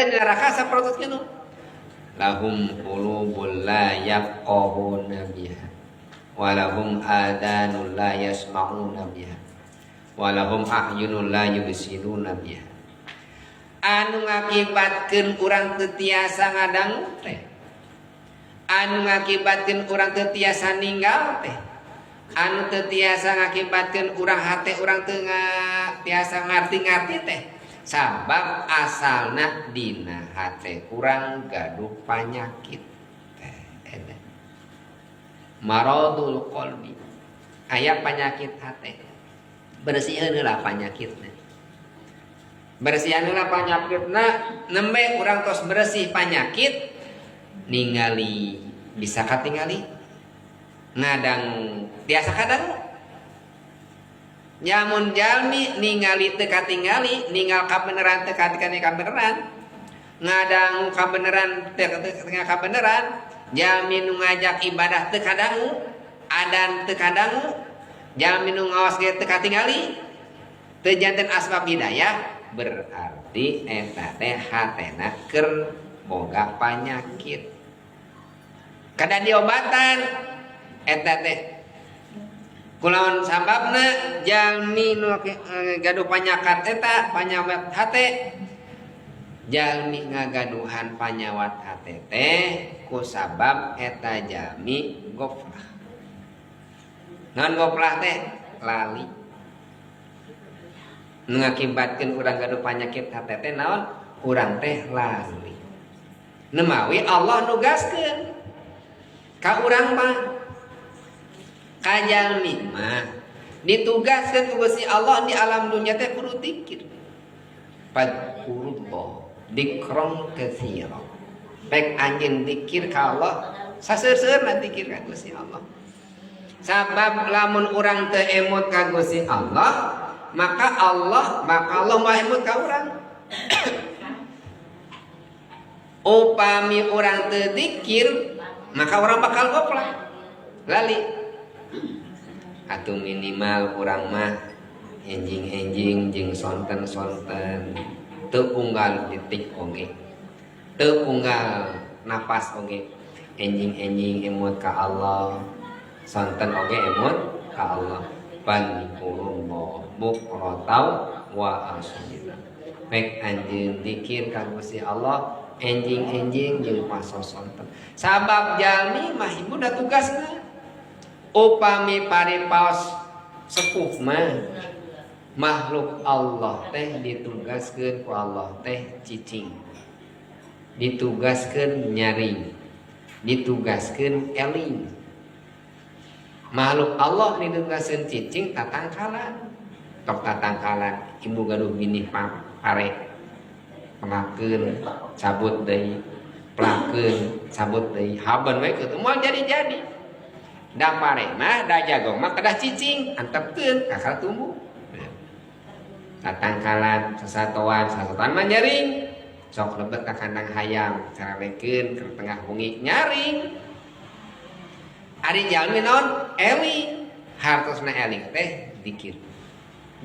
Di neraka sapertos kitu. Lahum qulubul la yafqahuna biha wa lahum adanul la yasma'una biha wa lahum a'yunul la yubsiruna biha. Anu ngakibatkeun urang teu tiasa ngadangu teh, anu ngakibatkeun urang teu tiasa ninggal teh, anu teu tiasa ngakibatkeun urang hate urang teu tiasa ngarti-ngarti teh, sabab asalna dina hate urang gaduh panyakit teh, eta maradul qalbi, aya panyakit hate. Bersihan heula panyakitna, bersihan heula panyakitna. Nembe urang tos bersih panyakit, ningali bisa katingali, ngadang tiasa kadangu. Nyamun jalmi ningali teu katingali, ninggal kabeneran teu katingali kabeneran, ngadangu kabeneran teu katingali kabeneran, jalmi nu ngajak ibadah teu kadangu, adan teu kadangu, jalmi nu ngaos ge teu katingali, teu janten asbab hidayah, berarti eta teh hatena keur boga panyakit, kada diobatan eta teh. Kulawan sababna jalmi nu gaduh panyakat eta panyawat hate, jalmi ngagaduhan panyawat hate teh ku sabab eta jalmi goflah. Naon goflah teh? Lali. Nu ngakibatkeun urang gaduh panyakit hate teh naon? Urang teh lali. Nemawi Allah nugaskeun ka urang mah, ka jalmi mah ditugaskeun ku Gusti Allah di alam dunia teh kudu dzikir. Fadkurullah dzikron katsira. Pek anjeun dzikir ka Allah, saseur-seurna dzikir ka Gusti Allah. Sabab lamun urang teu emut ka Gusti Allah, maka Allah moal emut ka urang. Upami urang teu dzikir, maka urang bakal goflah, lali. Atau minimal urang mah enjing-enjing jeung sonten-sonten, teu unggal detik oge, teu unggal napas oge, enjing-enjing emut ka Allah, sonten oge emut ka Allah. Fadkurullah bukrotau wa asila. Pek anjeun dzikir ka Gusti Allah enjing-enjing jeung pasosonten, sabab jalmi mah ibu da tugasna. Upami paripaos sepuh mah, makhluk Allah teh ditugaskeun ku Allah teh cicing, ditugaskeun nyaring, ditugaskeun eling. Makhluk Allah ditugaskeun cicing tatangkalan, tok tatangkalan ibu gaduh binih pare, pelakeun cabut deui, pelakeun cabut deui, haben we kitu moal jadi-jadi. Da pare mah, da jagong mah kedah cicing, antepkeun kakal tumbuh. Tatangkalan sasatoan, sasatoan mah nyaring, sok lebet ka kandang hayam, caralekeun ke tengah wengi nyaring. Ari jalmi naon? Eling. Hartosna eling teh dzikir.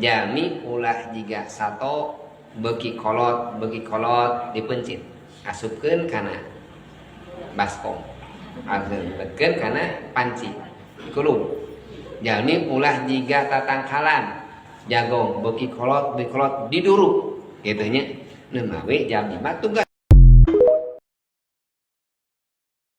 Jalmi ulah jiga sato, beuki kolot, beuki kolot dipencit, asupkeun kana baskom, asupkeun kana panci, dikulub. Jalmi ulah jiga tatangkalan jagong, beuki kolot, beuki kolot diduruk kitu nya. Nemawi jalmi mah tugas